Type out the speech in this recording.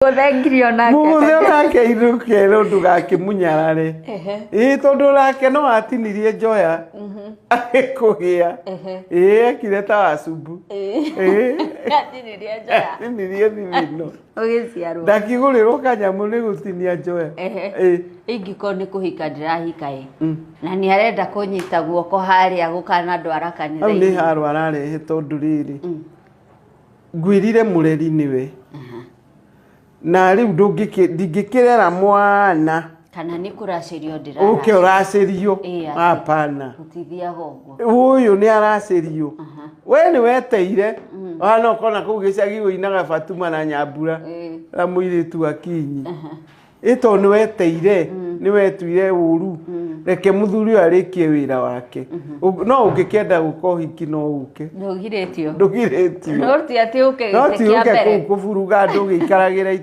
Gũthengirio nake. Mũgũthe onake inũke no ndũgakĩmũnyarare. Ĩĩ, tondũ nake no atinirie njoya agĩkũgĩa. Ĩĩ, ekire ta wacumbu. Ĩĩ. Atinirie njoya. Atinirie thithino. Ũgĩciarwo. Ndakĩgũrĩrwo kanyamũ nĩ gũtinia njoya. Ĩĩ. Ingĩkorwo nĩ kũhika ndĩrahika ĩ, na nĩ arenda kũnyita guoko harĩa gũkanandwara Hau nĩ kanitha-inĩ. haro ararehe, tondũ rĩrĩ, ngwĩrire mũreri nĩwe, na rĩu ndingĩkĩrera mwana. Kana nĩ kũracĩrio ũke ndĩraracĩrio. Ũracĩrio? Ĩĩ, atĩ. Hapana. Gũtithiaga ũguo. Ũyũ nĩ aracĩrio, we nĩ weteire wana ũkona kũu gĩcagi ũinaga Fatuma na Nyambura na mũirĩtu wa Kinyi. Ĩ tondũ nĩ weteire, nĩ wetuire ũru, reke mũthuri ũyũ arĩkie wĩra wake. No ũngĩkĩenda gũka ũhiki, no ũke. Ndũgirĩtio. Ndũgirĩtio. No ti atĩ ũke No gĩtĩ ti kĩa ũke mbere. kũu kũburuga andũ ũgĩikaragĩra itĩ.